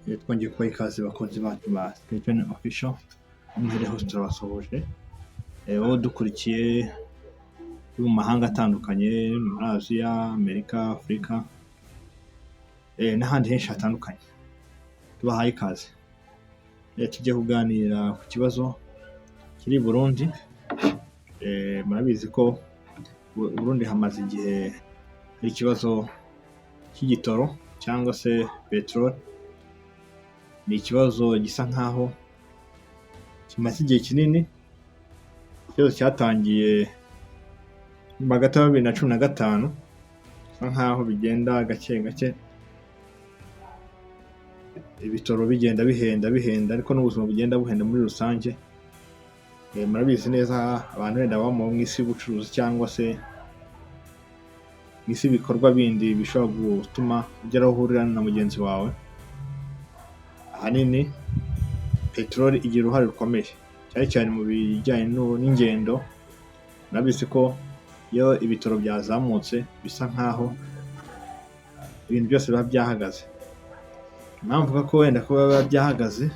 Twongeye kubaha ikaze, bakunzi bacu ba Skeleton Official, aho muherereye hose turabasuhuje. Wowe udukurikiye uri mu mahanga atandukanye, muri Aziya, Amerika, Afurika n'ahandi henshi hatandukanye, tubahaye ikaze. Tugiye kuganira ku kibazo kiri i Burundi. Murabizi ko Burundi hamaze igihe hari ikibazo cy'igitoro cyangwa se peteroli. Ni ikibazo gisa nkaho kimaze igihe kinini, ikibazo cyatangiye hagati ya 2015, bisa nkaho bigenda gake gake, ibitoro bigenda bihenda bihenda, ariko n'ubuzima bugenda buhenda muri rusange. Murabizi neza, abantu wenda baba mu isi y'ubucuruzi cyangwa se mu isi ibikorwa bindi bishobora gutuma ugera aho uhurira na mugenzi wawe, ahanini peteroli igira uruhare rukomeye, cyane cyane mu bijyanye n'ingendo. Murabizi ko iyo ibitoro byazamutse bisa nkaho ibintu byose biba byahagaze. Impamvu mvuga ko wenda kuba biba byahagaze,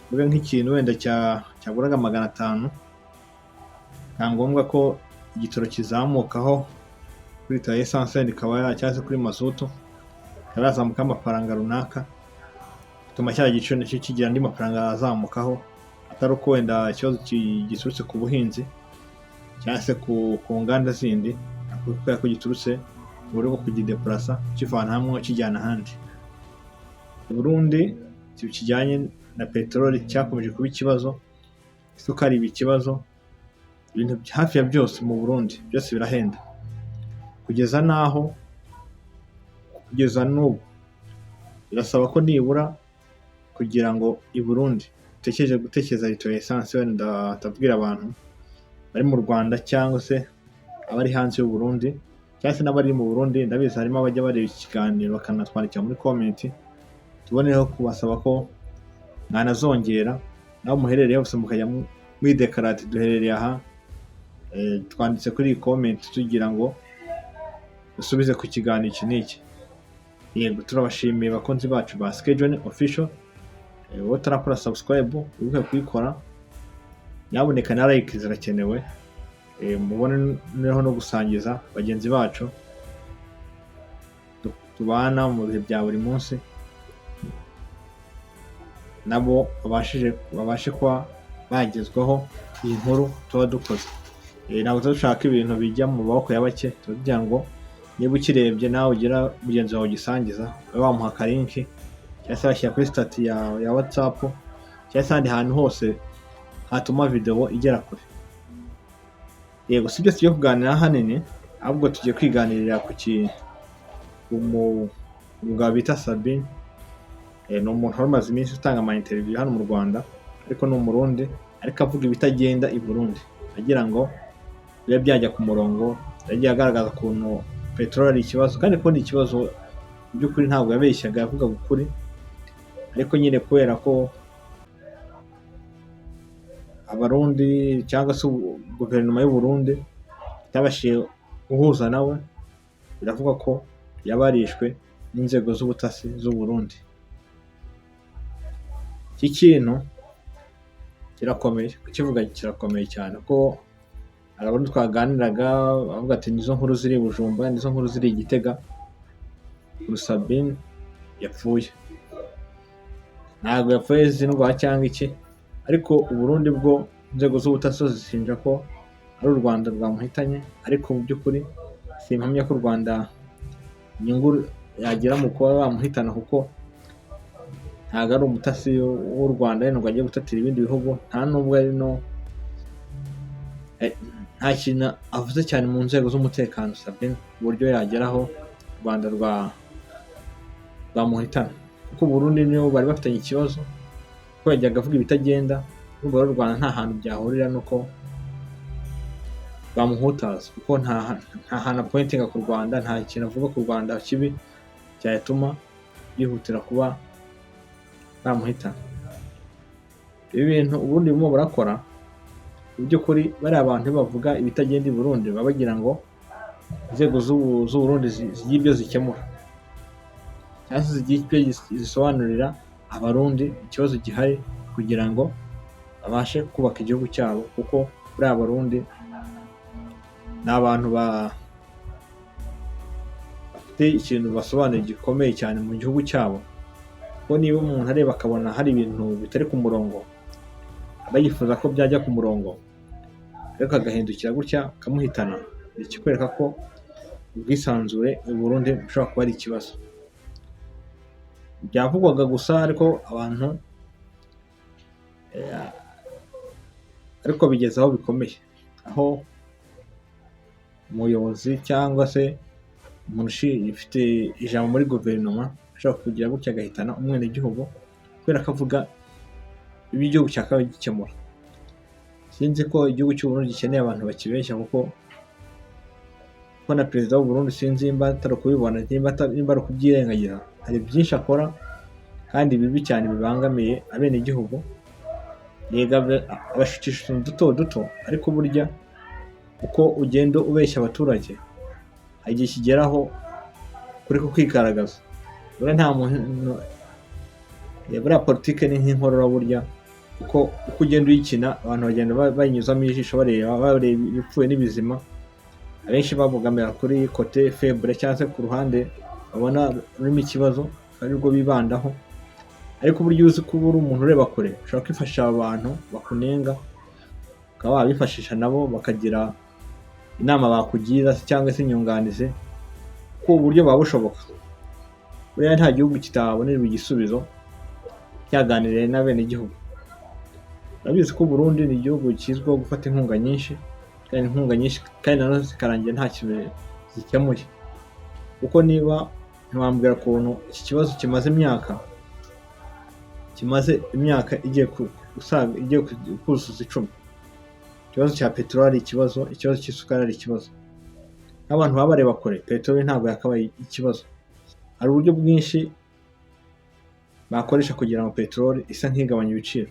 tuvuge nk'ikintu wenda cyaguraga 500, nta ngombwa ko igitoro kizamukaho kuri litiro ya esanse wenda ikaba cyangwa se kuri mazutu ikaba yazamukaho amafaranga runaka, bituma cya giciro nacyo kigira andi mafaranga azamukaho, atari uko wenda ikibazo giturutse ku buhinzi cyangwa se ku nganda zindi, kubera ko giturutse mu buryo bwo kugidepurasa, ukivana hamwe ukijyana ahandi. I Burundi ikintu kijyanye na peteroli cyakomeje kuba ikibazo, isukari iba ikibazo, ibintu hafi ya byose mu Burundi byose birahenda, kugeza n'aho kugeza n'ubu birasaba ko nibura kugira ngo i Burundi utekereje gutekereza litiro ya esanse, wenda ndabwira abantu bari mu Rwanda cyangwa se abari hanze y'u Burundi cyangwa se n'abari mu Burundi, ndabizi harimo abajya bareba iki kiganiro bakanatwandikira muri comment, tubonereho kubasaba ko mwanazongera naho muherereye hose mukajya mwideclara ati duherereye aha, twanditse kuri iyi comment tugira ngo dusubize ku kiganiro iki n'iki. Yego, turabashimiye bakunzi bacu ba Schedule Official. Wowe utarakora subscribe, wibuke kuyikora nyabuneka, na like zirakenewe. Mubonereho no gusangiza bagenzi bacu tubana mu bihe bya buri munsi, nabo babashe kuba bagezwaho iyi nkuru tuba dukoze. Ntabwo tuba dushaka ibintu bijya mu maboko ya bake, tuba tugira ngo niba ukirebye nawe ugira mugenzi wawe ugisangiza, ube wamuha akalink cyangwa se washyira kuri status ya WhatsApp cyangwa se ahandi hantu hose hatuma video igera kure. Yego, si byo tugiye kuganira ahanini, ahubwo tugiye kwiganirira ku mugabo bita Sabin. Ni umuntu wari umaze iminsi utanga ama interview hano mu Rwanda, ariko ni Umurundi, ariko avuga ibitagenda i Burundi agira ngo bibe byajya ku murongo. Yagiye agaragaza ukuntu peteroli ari ikibazo, kandi ko ni ikibazo mu by'ukuri, ntabwo yabeshyaga, yavugaga ukuri, ariko nyine kubera ko Abarundi cyangwa se guverinoma y'u Burundi itabashije guhuza nawe, biravuga ko yaba yarishwe n'inzego z'ubutasi z'u Burundi. Iki kintu kirakomeye kukivuga, kirakomeye cyane, ko hari abo twaganiraga bavuga ati nizo nkuru ziri i Bujumbura, nizo nkuru ziri i Gitega, Sabin yapfuye. Ntabwo yapfuye izi ndwara cyangwa iki, ariko Uburundi bwo inzego z'ubutasi zishinja ko ari u Rwanda rwamuhitanye, ariko mu by'ukuri simpamya ko u Rwanda inyungu yagira mu kuba bamuhitana, kuko ntabwo ari umutasi w'u Rwanda ngo ajye gutatira ibindi bihugu, nta nubwo ari no nta kintu avuze cyane mu nzego z'umutekano Sabin, ku buryo yageraho u Rwanda rwamuhitana, kuko Uburundi nibo bari bafitanye ikibazo, kuko yajyaga avuga ibitagenda. Urumva rero u Rwanda nta hantu byahurira nuko bamuhutaza, kuko nta hantu apointinga ku Rwanda, nta kintu avuga ku Rwanda kibi cyatuma yihutira kuba bamuhitana. Ibi bintu ubundi burimo burakora, mu by'ukuri bariya bantu iyo bavuga ibitagenda i Burundi baba bagira ngo inzego z'u Burundi zigire ibyo zikemura. cyangwa se zigire icyo zisobanurira Abarundi ikibazo gihari, kugira ngo babashe kubaka igihugu cyabo, kuko buriya Abarundi ni abantu bafite ikintu basobanuye gikomeye cyane mu gihugu cyabo, kuko niba umuntu areba akabona hari ibintu bitari ku murongo, aba yifuza ko byajya ku murongo, ariko agahindukira gutya akamuhitana. Ni ikikwereka ko ubwisanzure mu Burundi bushobora kuba ari ikibazo. Byavugwaga gusa, ariko abantu ariko bigeze aho bikomeye, aho umuyobozi cyangwa se umuntu ufite ijambo muri guverinoma ashobora kugira gutya agahitana umwenegihugu kubera ko avuga ibyo igihugu cyakabaye gikemura. Sinzi ko igihugu cy'u Burundi gikeneye abantu bakibeshya, kuko na perezida w'u Burundi sinzi nimba atari ukubibona, nimba ari ukubyirengagiza. Hari byinshi akora kandi bibi cyane bibangamiye abenegihugu. Yego, abashukisha utuntu duto duto, ariko burya uko ugenda ubeshya abaturage hari igihe kigeraho kuri kukwigaragaza. Buriya nta muntu, buriya politike ni nk'inkorora burya, kuko uko ugenda uyikina abantu bagenda bayinyuzamo ijisho, bareba ibipfuye n'ibizima. Abenshi babogamira kuri côté faible cyangwa se ku ruhande babona rurimo ikibazo, arirwo bibandaho. Ariko uburyo uzi ko uba uri umuntu ureba kure, ushobora kwifashisha abantu bakunenga, ukaba wabifashisha nabo bakagira inama bakugira cyangwa se inyunganizi, kuko uburyo buba bushoboka. Buriya nta gihugu kitabonerwa igisubizo cyaganiriye n'abenegihugu. Urabizi ko Burundi ni igihugu kizwiho gufata inkunga nyinshi, kandi inkunga nyinshi kandi nazo zikarangira nta kintu zikemuye, kuko niba ntiwambwira ukuntu iki kibazo kimaze imyaka igiye gusaga, igiye kuzuza 10, ikibazo cya peteroli ari ikibazo, ikibazo cy'isukari ari ikibazo. Nk'abantu baba bareba kure, peteroli ntabwo yakabaye ikibazo. Hari uburyo bwinshi bakoresha kugira ngo peteroli isa nk'igabanya ibiciro,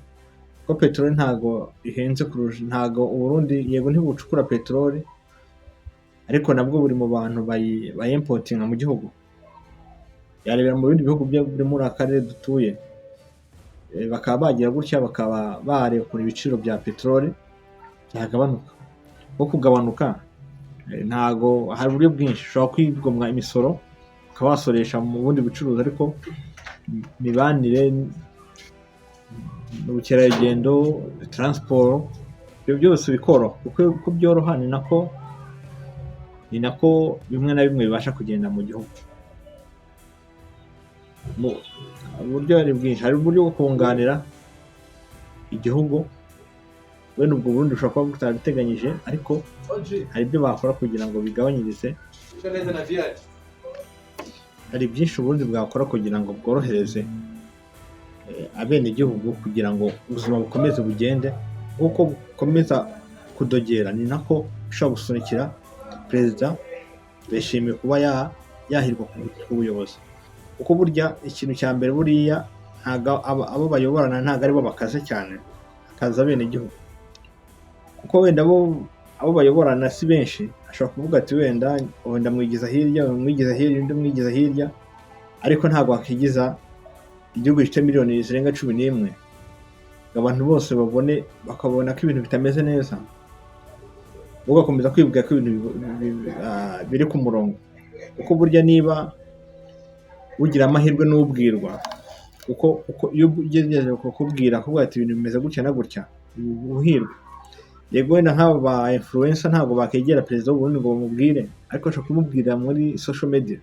kuko peteroli ntabwo ihenze kurusha, ntabwo Uburundi yego ntibucukura peteroli, ariko nabwo buri mu bantu bayimportinga mu gihugu. Yarebera mu bindi bihugu byo muri aka karere dutuye, bakaba bagira gutya bakaba bareba ukuntu ibiciro bya peteroli byagabanuka. Kuko kugabanuka ntago, hari uburyo bwinshi ushobora kwigomwa imisoro, ukaba wasoresha mu bundi bucuruzi, ariko imibanire, ubukerarugendo, transport, ibyo byose bikoroha, kuko uko byoroha ni nako bimwe na bimwe bibasha kugenda mu gihugu. Uburyo ari bwinshi, hari uburyo bwo kunganira igihugu. Wenda ubwo Burundi bushobora kuba butarabiteganyije, ariko hari ibyo bakora kugira ngo bigabanyirize. Hari byinshi Uburundi bwakora kugira ngo bworohereze abenegihugu, kugira ngo ubuzima bukomeze bugende. Nk'uko bukomeza kudogera, ni nako bishobora gusunikira perezida Ndayishimiye kuba yahirwa ku buyobozi, kuko burya ikintu cya mbere, buriya ntabwo abo bayoborana ntabwo aribo bakaze cyane, hakaza abenegihugu, kuko wenda abo bayoborana si benshi. Ashobora kuvuga ati wenda wenda mwigiza hirya, mwigiza hirya, undi mwigiza hirya, ariko ntabwo wakigiza igihugu gifite miliyoni zirenga 11 ngo abantu bose babone, bakabona ko ibintu bitameze neza, ugakomeza kwibwira ko ibintu biri ku murongo. Kuko burya niba ugira amahirwe n'ubwirwa, kuko uko iyo ugerageje kukubwira, akubwira ati ibintu bimeze gutya na gutya, uba uhirwa. Yego, wenda nk'abo ba influencer ntabwo bakegera perezida w'u Burundi ngo bamubwire, ariko bashobora kumubwira muri social media.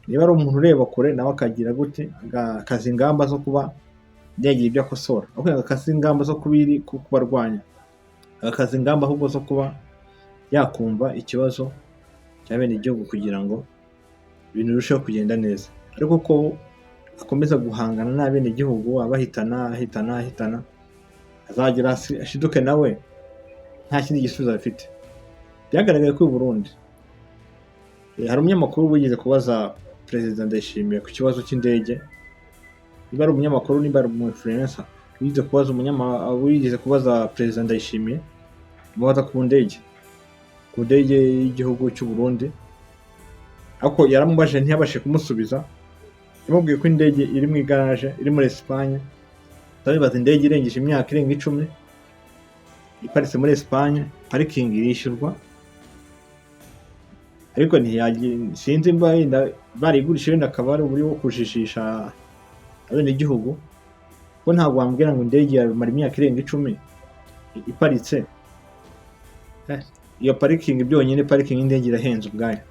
Niba ari umuntu ureba kure, nawe akagira gute, agakaza ingamba zo kuba yagira ibyo akosora, aho kugira ngo akaze ingamba zo kubarwanya, agakaza ingamba ahubwo zo kuba yakumva ikibazo cya bene igihugu kugira ngo ibintu birusheho kugenda neza. Ariko ko akomeza guhangana n'abenegihugu, abahitana, ahitana, ahitana, azagera ashiduke nawe nta kindi gisubizo afite. Byagaragaye ko i Burundi hari umunyamakuru wigeze kubaza perezida Ndayishimiye ku kibazo cy'indege, niba ari umunyamakuru, niba ari umu influencer, wigeze kubaza perezida Ndayishimiye, amubaza ku ndege y'igihugu cy'u Burundi, ariko yaramubajije ntiyabashe kumusubiza. Yamubwiye ko indege iri mu igaraje, iri muri Espagne. Turabibaza, indege irengeje imyaka irenga 10 iparitse muri Espagne, parikingi irishyurwa, ariko ntiyagira. Sinzi mba wenda barigurishije, wenda akaba ari uburyo bwo kujijisha abenegihugu, kuko ntabwo wambwira ngo indege yamara imyaka irenga 10 iparitse. Iyo parikingi byonyine, parikingi y'indege irahenze ubwayo.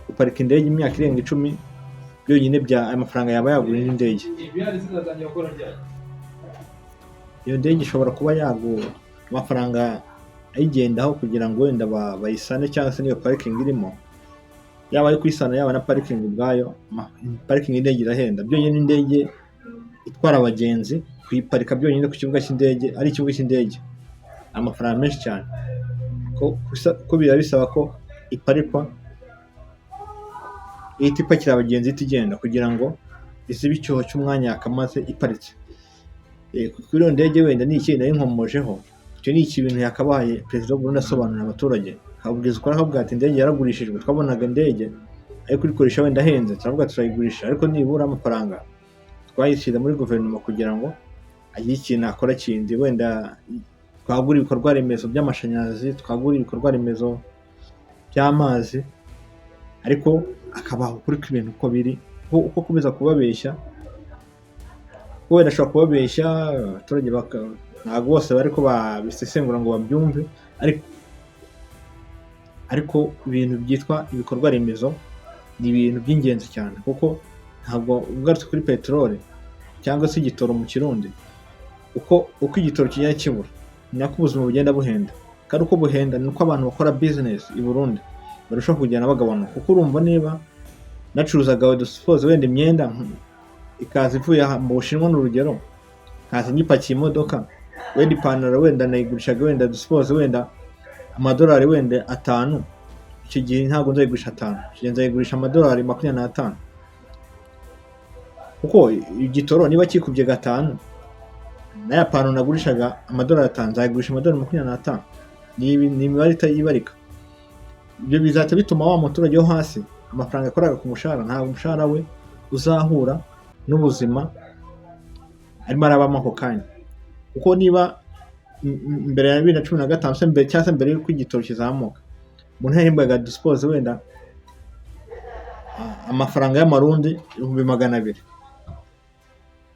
Guparika indege imyaka irenga 10 byonyine, bya amafaranga yaba yagura indi ndege. Ibiyari zizatangira gukora ryari? Iyo ndege ishobora kuba yagura amafaranga ayigendaho kugira ngo wenda bayisane, cyangwa se n'iyo parikingi irimo, yaba ari kuyisana, yaba na parikingi ubwayo. Parikingi y'indege irahenda byonyine. Indege itwara abagenzi, kuyiparika byonyine ku kibuga cy'indege, ari ikibuga cy'indege, amafaranga menshi cyane, ko biba bisaba ko iparikwa ihita ipakira abagenzi, ihita igenda, kugira ngo izibe icyuho cy'umwanya yakamaze iparitse. Kuri iyo ndege wenda ni ikindi nari nkomojeho. Icyo ni ikintu yakabaye perezida w'u Burundi asobanurira abaturage, akababwiza ukuri, akavuga ati: "Indege yaragurishijwe. Twabonaga indege ariko kurikoresha wenda ahenze, turavuga turayigurisha, ariko nibura amafaranga twayishyira muri guverinoma kugira ngo agire ikintu akora kindi, wenda twagura ibikorwa remezo by'amashanyarazi, twagura ibikorwa remezo by'amazi." Ariko akabaha ukuri kw'ibintu uko biri, uko akomeza kubabeshya, wenda ashobora kubabeshya abaturage ntabwo bose bari ko babisesengura ngo babyumve, ariko ibintu byitwa ibikorwa remezo ni ibintu by'ingenzi cyane, kuko ntabwo ugarutse kuri peteroli cyangwa se igitoro mu Kirundi, uko igitoro kigenda kibura ni nako ubuzima bugenda buhenda, kandi uko buhenda ni uko abantu bakora bizinesi i Burundi barushaho kugenda bagabanuka. Kuko urumva, niba nacuruzaga, dusuppose wenda imyenda ikaza ivuye aha mu Bushinwa, ni urugero, nkaza nyipakiye imodoka, wenda ipantaro wenda nayigurishaga wenda dusuppose wenda amadolari wenda 5, icyo gihe ntabwo nzayigurisha 5, icyo gihe nzayigurisha amadolari 25, kuko igitoro niba kikubye gatanu, n'aya pantaro nagurishaga amadolari 5 nzayigurisha amadolari 25. Ni imibare itayibarika. Ibyo bizahita bituma wa muturage wo hasi, amafaranga yakoraga ku mushahara, ntabwo umushahara we uzahura n'ubuzima arimo arabamo ako kanya. Kuko niba mbere ya 2015 se mbere, cyangwa se mbere y'uko igitoro kizamuka, umuntu yahembwaga dusuppose wenda amafaranga y'amarundi 200,000,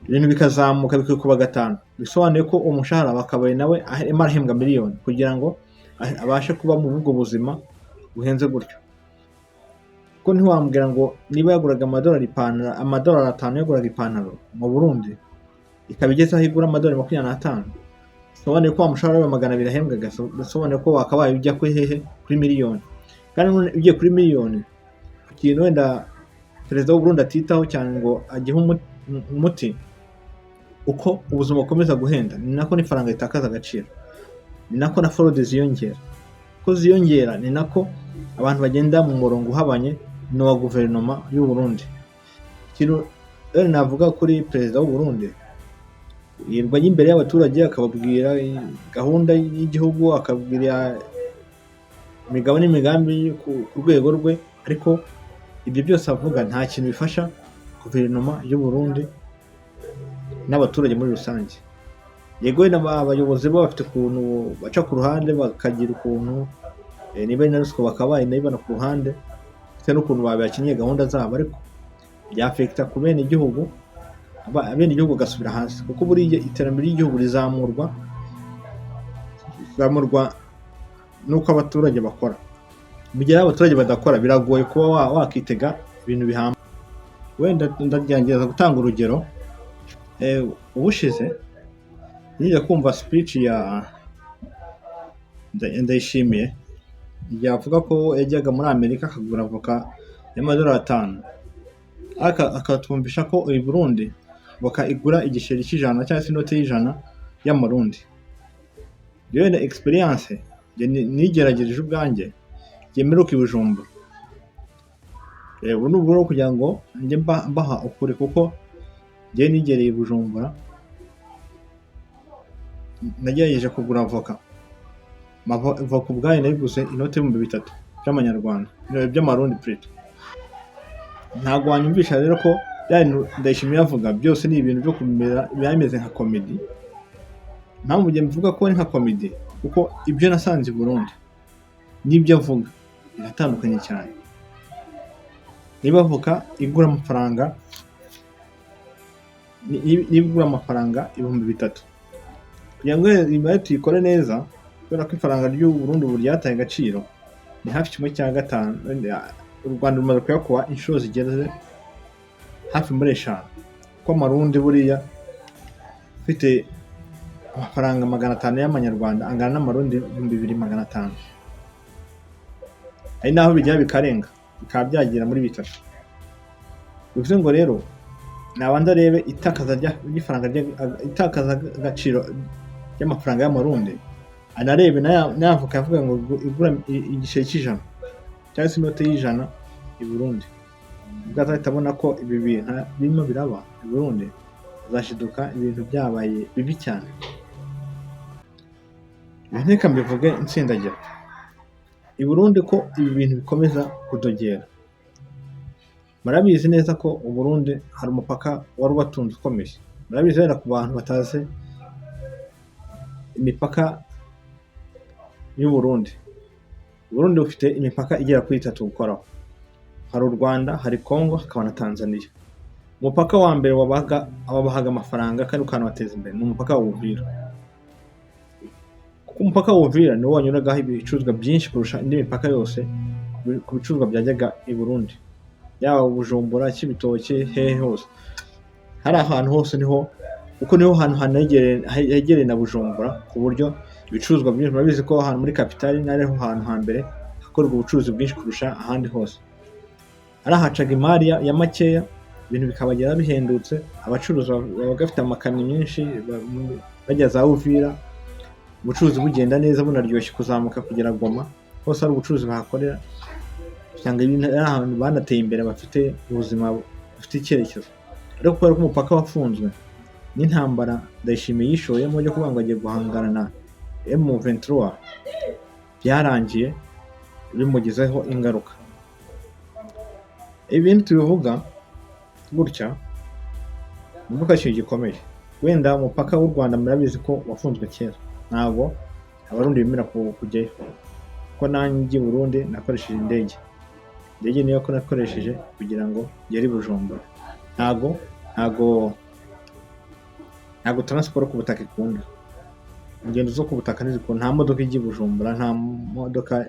ibintu bikazamuka bikikuba gatanu, bisobanuye ko umushahara wakabaye nawe arimo arahembwa miliyoni kugira ngo abashe kuba muri ubwo buzima buhenze gutyo. Kuko ntiwambwira ngo niba yaguraga amadolari ipantaro, amadolari 5 yaguraga ipantaro mu Burundi, ikaba igeze aho igura amadolari 25, bisobanuye ko wa mushahara we 200 ahembwaga, bisobanuye ko wakabaye ujya kuri hehe? Kuri miliyoni. Kandi none ugiye kuri miliyoni, ku kintu wenda perezida w'u Burundi atitaho cyane ngo agihe umuti, uko ubuzima bukomeza guhenda ni nako n'ifaranga ritakaza agaciro, ni nako na fraude ziyongera. Uko ziyongera ni nako abantu bagenda mu murongo uhabanye n'uwa guverinoma y'u Burundi. Ikintu rero navuga kuri perezida w'u Burundi, yirirwa ajya imbere y'abaturage akababwira gahunda y'igihugu, akababwira imigabo n'imigambi ku rwego rwe, ariko ibyo byose avuga nta kintu bifasha guverinoma y'u Burundi n'abaturage muri rusange. Yego wenda abayobozi bo bafite ukuntu baca ku ruhande, bakagira ukuntu niba ari na ruswa bakaba bayinayibona ku ruhande, ndetse n'ukuntu babakinyiye gahunda zabo, ariko byaffecta ku bene igihugu, abene igihugu bagasubira hasi, kuko buriya iterambere ry'igihugu rizamurwa n'uko abaturage bakora. Mu gihe abaturage badakora, biragoye kuba wakitega ibintu bihambaye. Wenda ndagerageza gutanga urugero. Ubushize nigeze kumva speech ya Ndayishimiye, igihe avuga ko yajyaga muri Amerika akagura avoka y'amadolari 5, ariko akatwumvisha ko i Burundi voka igura igiceri cy'ijana cyangwa se inote y'ijana y'amarundi. Yewe, na experience njye nigeragereje ubwanjye igihe mperuka i Bujumbura. Ubu ni uburyo bwo kugira ngo njye mbaha ukuri, kuko njye nigereye i Bujumbura, nagerageje kugura avoka. Voka ubwayo nayiguze inoti y'3000 by'amanyarwanda, by'amarundi plutôt. Ntabwo wanyumvisha rero ko Bya bintu Ndayishimiye avuga byose ni ibintu byo kumera, biba bimeze nka comedy. Impamvu njye mvuga ko ari nka comedy, kuko ibyo nasanze i Burundi n'ibyo avuga biratandukanye cyane. Niba avoka igura amafaranga, niba igura amafaranga 3000, kugira ngo imibare tuyikore neza, kubera ko ifaranga ry'u Burundi ubu ryataye agaciro, ni hafi 1/5. U Rwanda rumaze kuyakuba inshuro zigeze hafi muri 5, kuko amarundi buriya ufite amafaranga 500 y'amanyarwanda angana n'amarundi 2500, hari n'aho bigera bikarenga, bikaba byagera muri 3. Bivuze ngo rero nabanza arebe itakaza ry'ifaranga, itakaza agaciro ry'amafaranga y'amarundi, anarebe n'aya avoka yavuga ngo igura igiceri cy'ijana cyangwa se inote y'ijana i Burundi. Ubwo azahita abona ko ibi bintu birimo biraba i Burundi, azashiduka ibintu byabaye bibi cyane. Ibi reka mbivuge nsindagira i Burundi ko ibi bintu bikomeza kudogera. Murabizi neza ko u Burundi hari umupaka wari ubatunze ukomeye. Murabizi, wenda ku bantu batazi imipaka y'u Burundi, u Burundi bufite imipaka igera kuri itatu bukoraho: hari u Rwanda, hari Congo, hakaba na Tanzania. Umupaka wa mbere wabaga wabahaga amafaranga kandi ukanabateza imbere ni umupaka wa Uvira, kuko umupaka wa Uvira niwo wanyuragaho ibicuruzwa byinshi kurusha indi mipaka yose ku bicuruzwa byajyaga i Burundi, yaba Bujumbura, Cibitoke, hehe hose, hari ahantu hose niho, kuko niho hantu hegereye na Bujumbura, ku buryo ibicuruzwa byinshi, murabizi ko ahantu muri capitale ariho hantu hambere hakorerwa ubucuruzi bwinshi kurusha ahandi hose. Ari ahacaga imari ya makeya, ibintu bikabagera bihendutse. Abacuruzi baba bafite amakamyo menshi bajya za Uvira, ubucuruzi bugenda neza, bunaryoshye kuzamuka kugera Goma hose hari ubucuruzi bahakorera. Usanga ibintu ari ahantu banateye imbere, bafite ubuzima bufite icyerekezo. Ariko kubera ko umupaka wafunzwe n'intambara Ndayishimiye yishoyemo yo kuvuga ngo agiye guhangana na M23, byarangiye bimugizeho ingaruka. Ibindi tubivuga gutya ni uko ari ikintu gikomeye. Wenda umupaka w'u Rwanda murabizi ko wafunzwe kera, ntabwo Abarundi bemera kujyayo, kuko nanjye i Burundi nakoresheje indege. Indege niyo ko nakoresheje kugira ngo ngere i Bujumbura. Ntago transport ku butaka ikunda, ingendo zo ku butaka ntizikunda. Nta modoka ijya i Bujumbura, nta modoka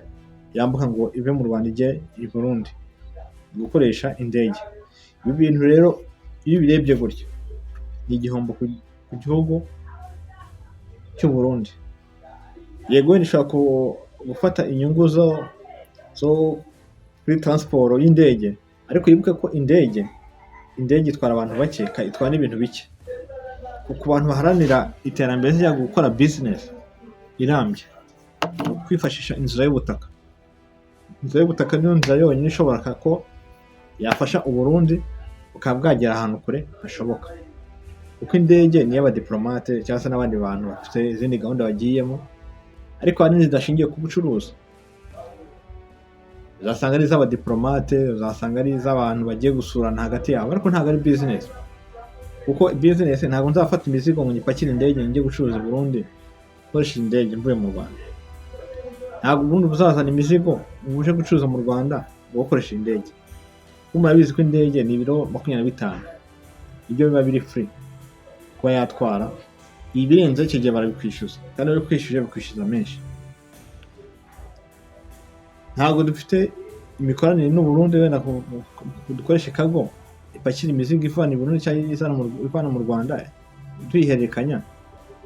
yambuka ngo ive mu Rwanda ijye i Burundi, gukoresha indege. Ibi bintu rero iyo ubirebye gutya ni igihombo ku gihugu cy'u Burundi. Yego, wenda ushobora gufata inyungu zo kuri transport y'indege, ariko wibuke ko indege itwara abantu bake, itwara n'ibintu bike. Ku bantu baharanira iterambere cyangwa gukora business irambye, ni ukwifashisha inzira y'ubutaka. Inzira y'ubutaka niyo nzira yonyine ishobora ko yafasha u Burundi bukaba bwagera ahantu kure hashoboka, kuko indege ni iy'abadiplomate cyangwa se n'abandi bantu bafite izindi gahunda bagiyemo, ariko ahanini zidashingiye ku bucuruzi. Uzasanga ari iz'abadiplomate, uzasanga ari iz'abantu bagiye gusurana hagati yabo, ariko ntabwo ari business, kuko business ntabwo nzafata imizigo ngo nyipakire indege njye gucuruza i Burundi nkoresheje indege mvuye mu Rwanda. Ntabwo ubundi buzazana imizigo ngo uje gucuruza mu Rwanda ngo ukoreshe indege, kuko murabizi ko indege ni ibiro 25 ibyo biba biri free kuba yatwara. Ibirenze icyo gihe barabikwishyuza, kandi iyo babikwishyuje bikwishyuza menshi. Ntabwo dufite imikoranire n'u Burundi wenda dukoreshe cargo ipakira imizigo ivana i Burundi cyangwa izana ivana mu Rwanda, tuyihererekanya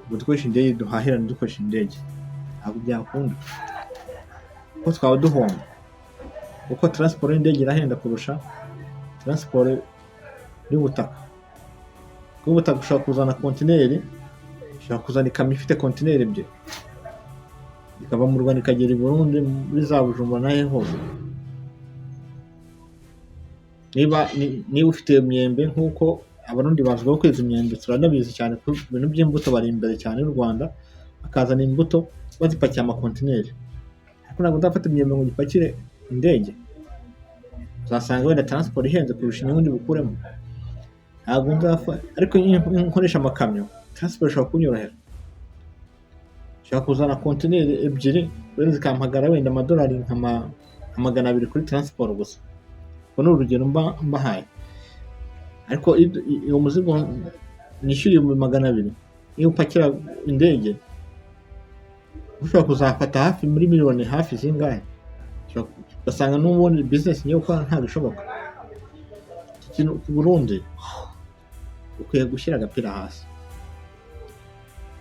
ngo dukoreshe indege, duhahirane dukoresha indege. Ntabwo byakunda, kuko twaba duhomba, kuko transport y'indege irahenda kurusha transport y'ubutaka. Kuko ubutaka ushobora kuzana kontineri, ushobora kuzana ikamyo ifite kontineri ebyiri, ikava mu Rwanda ikagera i Burundi muri za Bujumbura n'ahe hose. Niba ufite imyembe, nk'uko Abarundi bazwiho kweza imyembe, turanabizi cyane ko ibintu by'imbuto bari imbere cyane y'u Rwanda, bakazana imbuto bazipakiye amakontineri, ariko ntabwo uzafata imyembe ngo uyipakire indege. Uzasanga wenda transport ihenze kurusha inyungu bukuremo. Ntabwo nzapfa, ariko iyo nkoresha amakamyo, transport ishobora kunyorohera. Nshobora kuzana kontineri ebyiri, wenda zikampagara wenda amadolari nka 200 kuri transport gusa. Urwo ni urugero mba mbahaye. Ariko uwo muzigo nishyura 200,000, niyo upakira indege ushobora kuzafata hafi muri miliyoni hafi zingahe, ugasanga n'ubundi business ngiye gukora ntabwo ishoboka. Iki kintu ku Burundi ukwiye gushyira agapira hasi,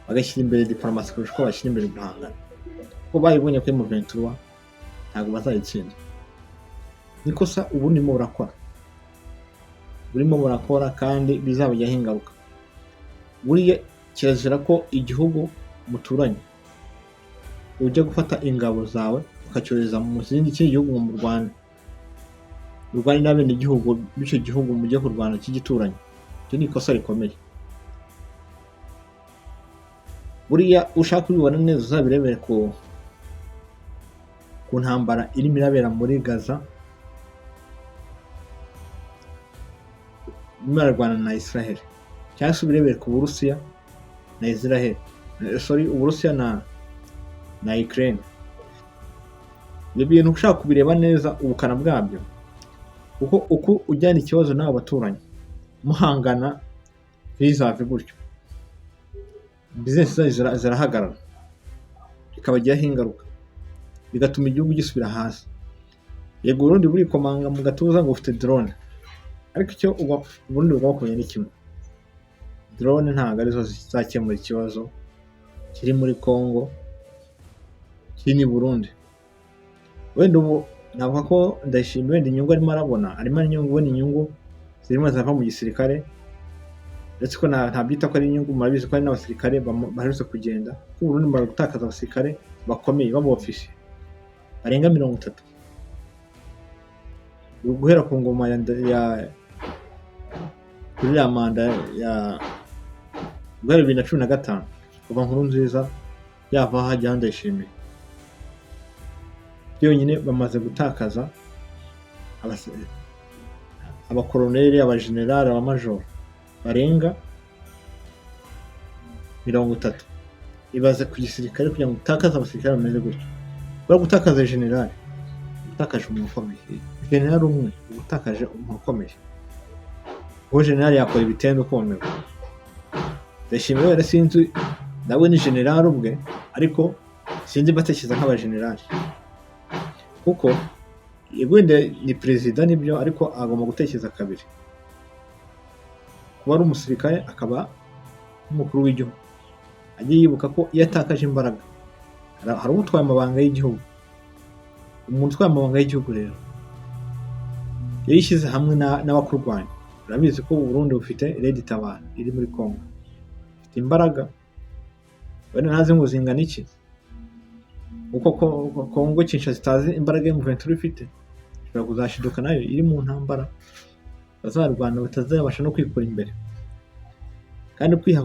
bagashyira imbere diporomasi kurusha uko bashyira imbere guhangana, kuko bayibonye ko M23 ntabwo bazayitsinda. Nikosa ubu ndimo burakora, burimo burakora kandi bizabajyaho ingaruka. Buriya kirazira ko igihugu muturanye ujya gufata ingabo zawe ukacyohereza mu kindi gihugu mu Rwanda, urwane n'abenegihugu b'icyo gihugu mujye kurwana cy'igituranyi. Icyo ni ikosa rikomeye. Buriya ushaka kubibona neza uzabirebere ku ntambara irimo irabera muri Gaza, irimo irarwana na Israel, cyangwa se ubirebere ku Burusiya na Israel, sorry, Uburusiya na Ukraine. Ibyo bintu ushaka kubireba neza ubukana bwabyo, kuko uko ujyana ikibazo n'abo baturanyi muhangana ntizave gutyo, bizinesi zanyu zirahagarara, bikabagiraho ingaruka, bigatuma igihugu gisubira hasi. Yego, Uburundi burikomanga mu gatuza ngo bufite drone, ariko icyo Uburundi bugomba kumenya ni kimwe: drone ntabwo arizo zizakemura ikibazo kiri muri Congo, kiri n'i Burundi. Wenda ubu navuga ko Ndayishimiye wenda inyungu arimo arabona, arimo kubona inyungu zirimo zirava mu gisirikare, uretse ko ntabyita ko ari inyungu. Murabizi ko hari n'abasirikare baherutse kugenda, kuko Uburundi bumaze gutakaza abasirikare bakomeye b'abofisiye barenga 30 guhera ku ngoma ya kuri ya manda ya guhera 2015, kuva Nkurunziza yava hajyaho Ndayishimiye. Byonyine bamaze gutakaza abakoroneri, abajenerali, abamajoro barenga 30. Ibaze ku gisirikare kugira ngo utakaze abasirikare bameze gutyo. Kubera gutakaza generali, utakaje umuntu ukomeye. Generali umwe uba utakaje umuntu ukomeye, kuko generali yakora ibitendo ukomerwa. Ndayishimiye wenda sinzi, nawe ni generali ubwe, ariko sinzi batekereza nk'abajenerali, kuko wenda ni perezida nibyo, ariko agomba gutekereza kabiri. Kuba ari umusirikare akaba n'umukuru w'igihugu, ajye yibuka ko iyo atakaje imbaraga hari utwaye amabanga y'igihugu. Umuntu utwaye amabanga y'igihugu rero, iyo yishyize hamwe n'abakurwanya, urabizi ko Burundi bufite Red Tabara iri muri Congo, ifite imbaraga, wenda ntazi ngo zingana iki, kuko Congo Kinshasa itazi imbaraga M23 ifite, ishobora kuzashiduka nayo iri mu ntambara bazarwana batazabasha no kwikura imbere. Kandi kwiha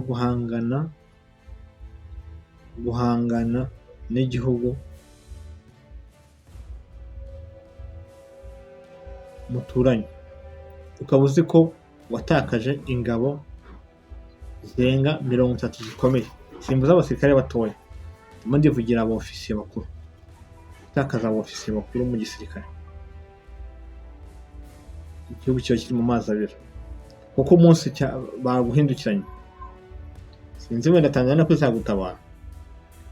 guhangana n'igihugu muturanye, ukaba uzi ko watakaje ingabo zirenga 30 zikomeye, simbuza abasirikare batoya, ndimo ndivugira aba ofisiye bakuru, gutakaza aba ofisiye bakuru mu gisirikare, igihugu kiba kiri mu mazi abira, kuko umunsi baguhindukiranye, sinzi wenda Tanzania ko izagutabara,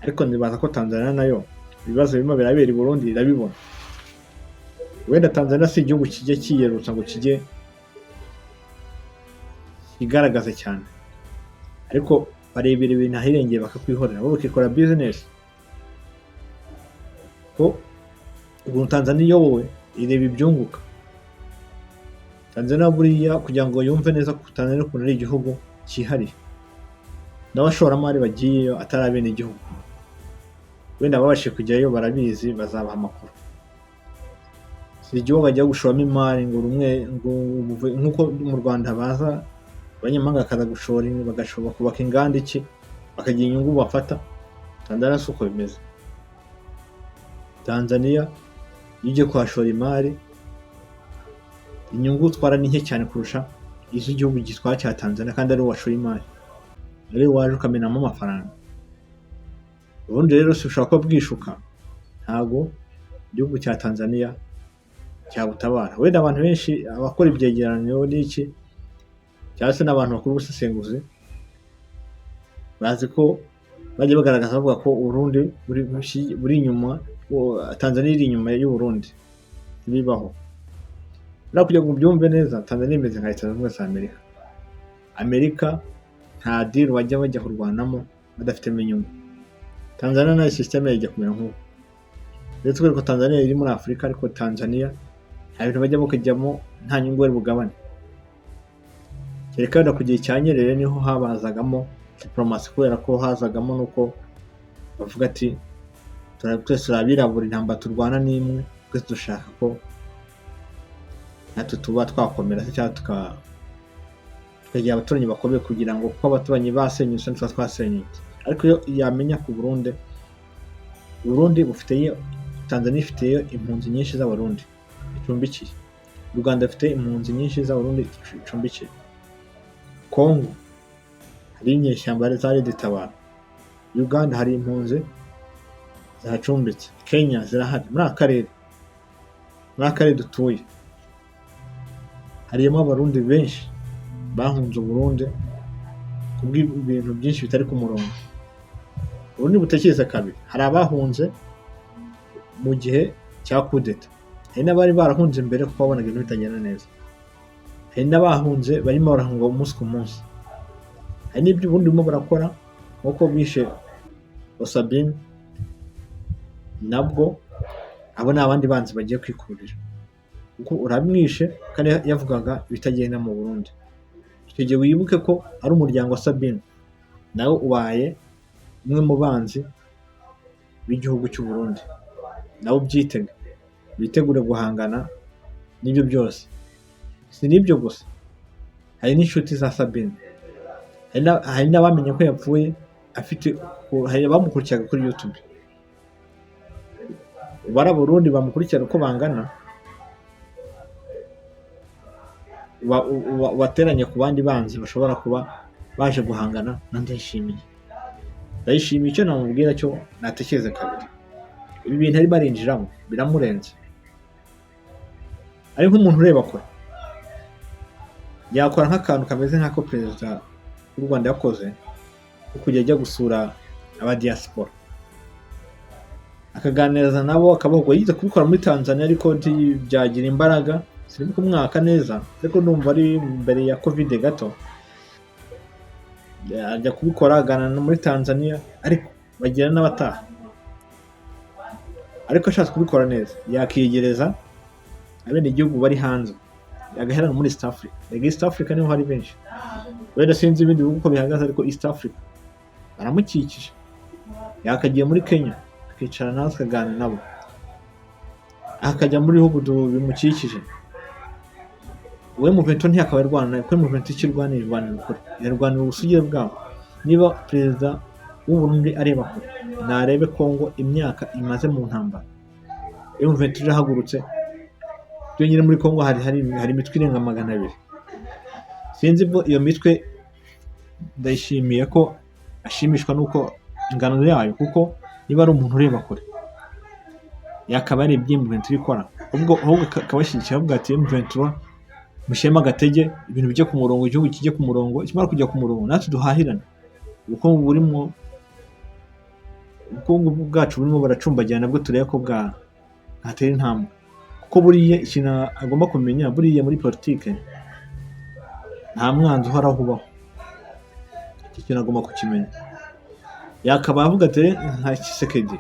ariko nibaza ko Tanzania nayo ibibazo birimo birabera i Burundi irabibona. Wenda Tanzania si igihugu kijya kiyerutsa ngo kijye kigaragaze cyane, ariko barebera ibintu ahirengeye bakakwihorera, bo bakikora business. Ko ukuntu Tanzania iyobowe, ireba ibyunguka. Tanzania buriya kugira ngo yumve neza ko Tanzania ukuntu ari igihugu cyihariye, n'abashoramari bagiyeyo atari abenegihugu, wenda babashije kujyayo barabizi, bazabaha amakuru. Si igihugu bajya gushoramo imari ngo rumwe ngo nk'uko mu Rwanda baza abanyamahanga bakaza gushora, bagashobora kubaka inganda iki, bakagira inyungu bafata. Tanzania si uko bimeze. Tanzania iyo ugiye kuhashora imari, inyungu utwara ni nke cyane kurusha iz'igihugu gitwara cya Tanzania, kandi ari washoye imari, ari waje ukamenamo amafaranga. Ubundi rero si ushobora kuba bwishuka, ntabwo igihugu cya Tanzania cyabutabara. Wenda abantu benshi, abakora ibyegeranyo n'iki, cyangwa se n'abantu bakora ubusesenguzi, bazi ko bagiye bagaragaza bavuga ko Uburundi buri inyuma, Tanzania iri inyuma y'Uburundi. Ntibibaho. Buriya kugira ngo ubyumve neza, Tanzania imeze nka Leta Zunze Ubumwe za Amerika. Amerika nta deal bajya kurwanamo badafitemo inyungu. Tanzania nayo système ijya kumera nk'uko. Uretse ko Tanzania iri muri Afurika, ariko Tanzania nta bintu bajya bakajyamo nta nyungu bari bugabane. Kereka wenda ku gihe cya Nyerere niho habazagamo diplomasi, kubera ko hazagamo nuko bavuga ati twese turi abirabura, intambara turwana ni imwe, twese dushaka ko natwe tuba twakomera se cyangwa tukagira abaturanyi bakomeye, kugira ngo kuko abaturanyi basenyutse tuba twasenyutse. Ariko iyo yamenya ku Burundi, Burundi bufiteyo, Tanzania ifiteyo impunzi nyinshi z'Abarundi icumbikiye, u Rwanda rufite impunzi nyinshi z'Abarundi icumbikiye, Kongo hari inyeshyamba za Red Tabara, Uganda hari impunzi zihacumbitse, Kenya zirahari, muri aka karere dutuye harimo Abarundi benshi bahunze Uburundi kubw'ibintu byinshi bitari ku murongo. Uburundi butekereza kabiri, hari abahunze mu gihe cya kudeta, hari n'abari barahunze mbere kuko babonaga ibintu bitagenda neza, hari n'abahunze barimo barahunga umunsi ku munsi, hari n'ibyo ubundi barimo barakora nk'uko bishe Osabine, nabwo abo ni abandi banzi bagiye kwikururira, kuko uramwishe kandi yavugaga ibitagenda mu Burundi. Icyo gihe wibuke ko ari umuryango wa Sabine, nawe ubaye umwe mu banzi b'igihugu cy'u Burundi, nawe ubyitege, witegure guhangana n'ibyo byose. Si n'ibyo gusa, hari n'inshuti za Sabine, hari n'abamenye ko yapfuye afite, hari abamukurikiraga kuri YouTube. Ubare Abarundi bamukurikirana uko bangana, ubateranye ku bandi banzi bashobora kuba baje guhangana na Ndayishimiye. Ndayishimiye icyo namubwira cyo, natekereze kabiri. Ibi bintu arimo arinjiramo biramurenze. Ari nk'umuntu ureba kure, yakora nk'akantu kameze nk'ako perezida w'u Rwanda yakoze, ko kujya ajya gusura aba diaspora, akaganiriza nabo, akabahugura. Yize kubikora muri Tanzania ariko ntibyagira imbaraga, sinibuka umwaka neza, ariko ndumva ari mbere ya Covid gato. Ajya kubikora aganira no muri Tanzania, ariko bagira n'abataha. Ariko ashatse kubikora neza yakiyegereza abenegihugu bari hanze, agahera no muri East Africa. Erega East Africa niho hari benshi. Wenda sinzi ibindi bihugu uko bihagaze, ariko East Africa baramukikije. Yakagiye muri Kenya akicara nawe akaganira nabo, akajya muri bihugu bimukikije. We Muvento ntiyakaba arwana, kuko Muvento icyo irwanira, irwanira ukuri, irarwanira ubusugire bwabo. Niba perezida w'u Burundi areba kure, narebe Kongo imyaka imaze mu ntambara. Iyo Muvento irahagurutse byonyine muri Kongo hari imitwe irenga 200. Sinzi bwo iyo mitwe, ndayishimiye ko ashimishwa n'uko ingano yayo, kuko niba ari umuntu ureba kure yakaba ari ibyo M23 ikora, ubwo ahubwo akabashyigikira, avuga ati M23 mushyiremo agatege, ibintu bijye ku murongo, igihugu kijye ku murongo, ikimara kujya ku murongo natwe duhahirane. Ubukungu bwacu burimo buracumbagira, nabwo turebe ko bwatera intambwe. Kuko buriya ikintu agomba kumenya, buriya muri politike nta mwanzi uhoraho ubaho, iki kintu agomba kukimenya. Yakaba avuga ati nka Tshisekedi,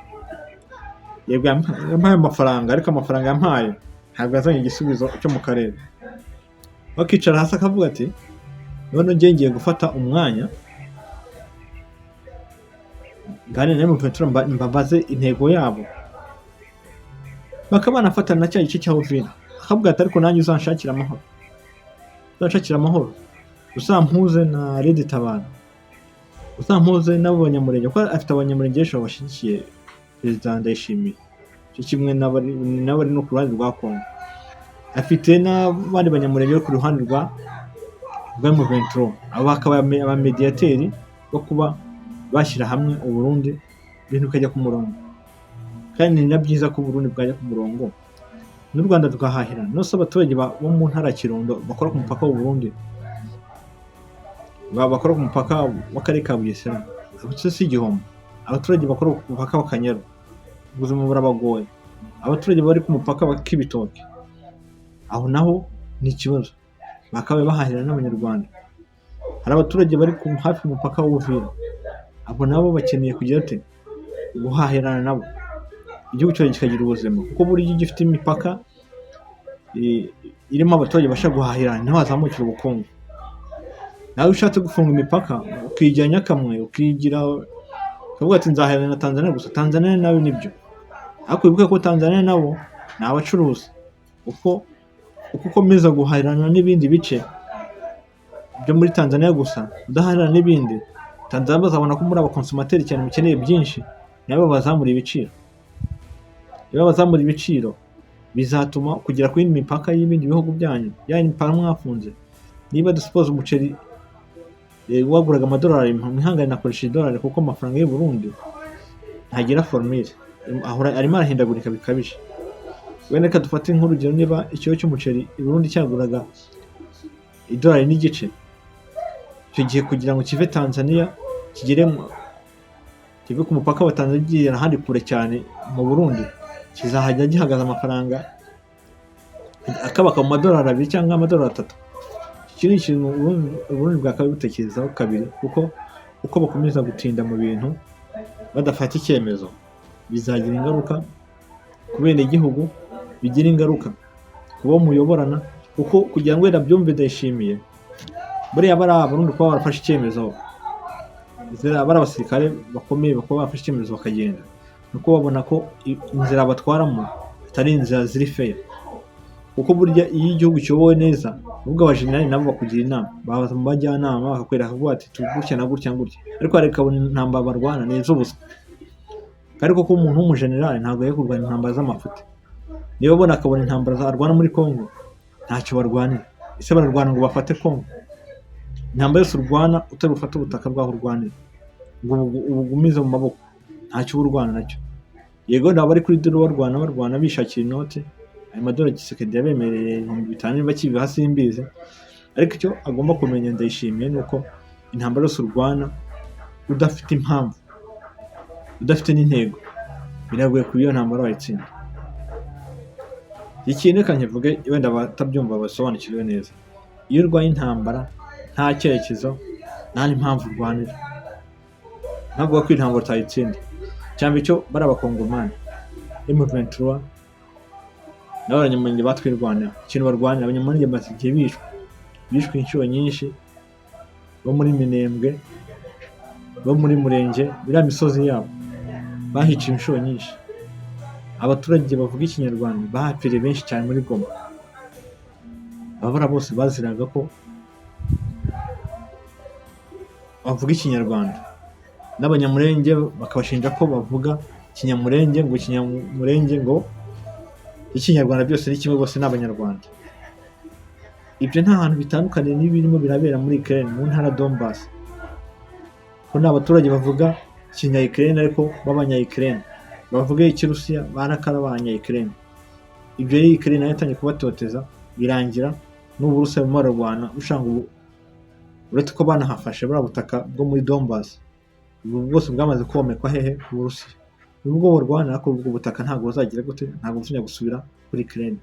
yego yampaye amafaranga, ariko amafaranga yampaye ntabwo yazanye igisubizo cyo mu karere. Bakicara hasi akavuga ati none njye ngiye gufata umwanya nganire na M23, mbabaze intego yabo, bakaba banafatana na cya gice cya Uvira, akavuga ati ariko nanjye uzanshakira amahoro, uzanshakira amahoro, uzampuze na Red Tabara, uzampuze n'abo banyamurenge, kuko afite abanyamurenge benshi bashyigikiye perezida Ndayishimiye, cyo kimwe n'abari no ku ruhande rwa Kongo, afite n'abandi banyamurenge bo ku ruhande rwa bwa M23, abo bakaba abamediyateri bo kuba bashyira hamwe Uburundi, ibintu bikajya ku murongo. Kandi ni na byiza ko Uburundi bwajya ku murongo n'u Rwanda tugahahirana. Nose abaturage bo mu ntara ya Kirundo bakora ku mupaka w'u Burundi, bakora ku mupaka w'akarere ka Bugesera, abo si igihombo? Abaturage bakora ku mupaka w'Akanyaru, ubuzima burabagoye. Abaturage bari ku mupaka wa Kibitoke, aho naho ni ikibazo, bakabaye bahahirana n'Abanyarwanda. Hari abaturage bari hafi y'umupaka w'Uvira, abo nabo bakeneye kugira ate? Guhahirana nabo, igihugu cyacu kikagira ubuzima. Kuko buriya iyo gifite imipaka irimo abaturage babasha guhahirana, niho hazamukira ubukungu. Nawe ushatse gufunga imipaka, ukigira nyakamwe, ukigira ukavuga ati nzahahirana na Tanzania gusa, Tanzania nawe nibyo, ariko wibuke ko Tanzania nabo ni abacuruzi. Uko ukomeza guhahirana n'ibindi bice byo muri Tanzania gusa, udahahirana n'ibindi, Tanzania bazabona ko muri abakonsomateri cyane, mukeneye byinshi, nabo bazamura ibiciro. Niba bazamura ibiciro, bizatuma kugera ku yindi mipaka y'ibindi bihugu byanyu, ya mipaka mwafunze. Niba dusipoze umuceri waguraga amadolari, mwihangane nakoresha idolari kuko amafaranga y'u Burundi ntagira formule, ahora arimo arahindagurika bikabije. Wenda reka dufate nk'urugero, niba ikiro cy'umuceri i Burundi cyaguraga idolari n'igice, icyo gihe kugira ngo kive Tanzania kigere kive ku mupaka wa Tanzania kigiye ahandi kure cyane mu Burundi, kizahajya gihagaze amafaranga akabaka mu madolari 2 cyangwa amadolari 3. Iki ni ikintu Uburundi bwakabaye butekerezaho kabiri, kuko uko bakomeza gutinda mu bintu badafata icyemezo, bizagira ingaruka ku benegihugu, bigira ingaruka ku bo muyoborana. Kuko kugira ngo wenda byumve, Ndayishimiye, buriya bari Abarundi kuba barafashe icyemezo, bari abasirikare bakomeye kuba bafashe icyemezo bakagenda, ni uko babona ko inzira batwaramo atari inzira ziri fair. Kuko burya iyo igihugu kiyobowe neza, ubwo abajenerali nabo bakugira inama, babaza mu bajyanama, bakakwereka kuvuga ati gutya na gutya na gutya. Ariko hari ukabona intambara barwana ni iz'ubusa. Kandi koko umuntu w'umujenerali ntabwo yari kurwana intambara z'amafuti. Niba abona akabona intambara arwana muri Congo ntacyo barwanira, ese bararwana ngo bafate Congo? Intambara yose urwana utari bufate ubutaka bw'aho urwanira ngo ubugumize mu maboko, ntacyo uba urwana nacyo. Yego, ntabwo bari kuri dore barwana bishakira inoti, ayo madorari Tshisekedi yabemereye 5000, niba kibiha simbizi. Ariko icyo agomba kumenya Ndayishimiye ni uko intambara yose urwana udafite impamvu, udafite n'intego, biragoye kuba iyo ntambara wayitsinda. Ikintu reka nkivuge, wenda abatabyumva basobanukirwe neza: iyo urwaye intambara nta cyerekezo, nta n'impamvu urwanira, ntavuga ko intambara utayitsinda. Cyangwa icyo bari Abakongomani M23 n'Abanyamulenge batwirwanira, ikintu barwanira, Abanyamulenge bamaze igihe bishwe inshuro nyinshi, bo muri Minembwe, bo muri Murenge, biriya misozi yabo bahiciwe inshuro nyinshi. Abaturage bavuga Ikinyarwanda bahapfiriye benshi cyane muri Goma. Ababara bose baziraga ko bavuga Ikinyarwanda, n'Abanyamurenge bakabashinja ko bavuga Ikinyamurenge, ngo Ikinyamurenge ngo Ikinyarwanda byose ni kimwe, bose ni Abanyarwanda. Ibyo nta hantu bitandukaniye n'ibirimo birabera muri Ukraine mu ntara Donbass, ko ni abaturage bavuga Ikinya-Ukraine ariko b'Abanya-Ukraine, bavuga Ikirusiya barakara b'Abanya-Ukraine. Ibyo rero Ukraine nayo yatangiye kubatoteza, birangira n'Uburusiya burimo bararwana bushaka ubu, uretse ko banahafashe buriya butaka bwo muri Donbass, ubu bwose bwamaze komekwa hehe? Ku Burusiya. Nubwo barwana, ariko ubwo butaka ntabwo buzagira gute? Ntabwo buzongera gusubira kuri Ukraine,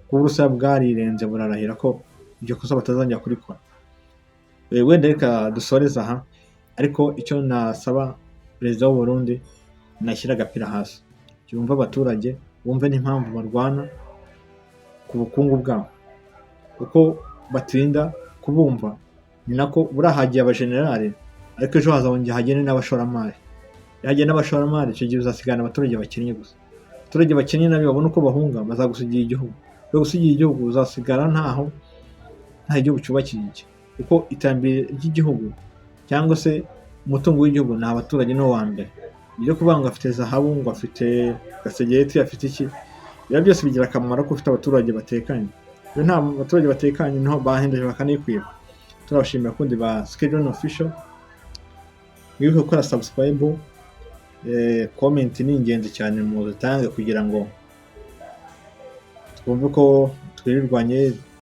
kuko Uburusiya bwarirenze burarahira ko iryo kosa batazongera kurikora. Wenda reka dusoreze aha, ariko icyo nasaba perezida w'u Burundi, nashyira agapira hasi, yumve abaturage, bumve n'impamvu barwana ku bukungu bwabo. Uko batinda kubumva ni nako buriya hagiye abajenerali, ariko ejo hazongera hagende n'abashoramari. Hagiye n'abashoramari, icyo gihe uzasigana abaturage bakennye gusa. Abaturage bakennye nabo babona uko bahunga, bazagusigira igihugu. Bagusigira igihugu, uzasigara ntaho, nta gihugu cyubakiye iki, kuko iterambere ry'igihugu cyangwa se umutungo w'igihugu ni abaturage, niwo wa mbere. Ibyo kuvuga ngo afite zahabu, ngo afite gasegereti, afite iki, ibyo byose bigira akamaro ko ufite abaturage batekanye. Iyo nta baturage batekanye, niho bahinduje bakanikwiba. Turabashimira kundi ba Schedule Official. Mwibuke gukora subscribe, comment ni ingenzi cyane, muzitange kugira ngo twumve ko twirirwanye.